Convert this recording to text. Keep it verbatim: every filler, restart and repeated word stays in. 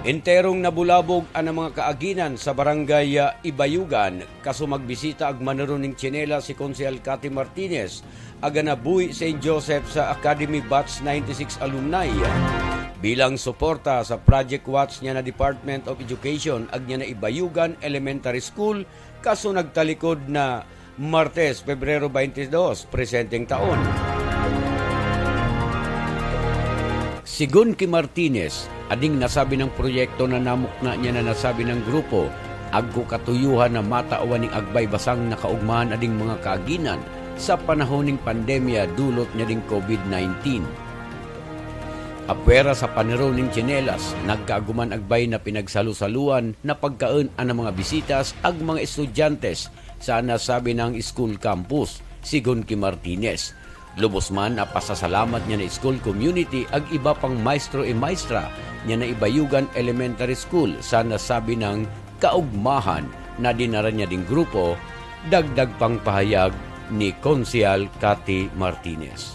Enterong nabulabog ana mga kaaginan sa Barangay, ah, Ibayugan, kaso magbisita ag manero ning tsinelas si Konsehal Cathy Martinez, ag ana buhi Saint Joseph's Academy Batch ninety-six alumni. Bilang suporta sa Project Watch niya na Department of Education ag niya na Ibayugan Elementary School, kaso nagtalikod na Martes, Pebrero baynte dos, presenteng taon. Segun ki Martinez, a ding nasabi nang proyekto na namukna' niya na nasabi nang grupo, agku katuyuhan na matawan ing agbaybasang na kaugmahan a ding mga kaaginan sa panahon ning pandemya dulot niya ding COVID nineteen. Apuera sa panero ning tsinelas, nagkaaguman agbay na pinagsalu-saluan na pagkaen ana mga bisitas ag mga estudiantes sa nasabi nang school campus, segun ki Martinez. Lubos man a pasasalamat niya na school community ag iba pang maestro e maestra niya na Ibayugan Elementary School sa nasabi nang kaugmahan na dinara niya ding grupo, dagdag pang pahayag ni Konsehal Cathy Martinez.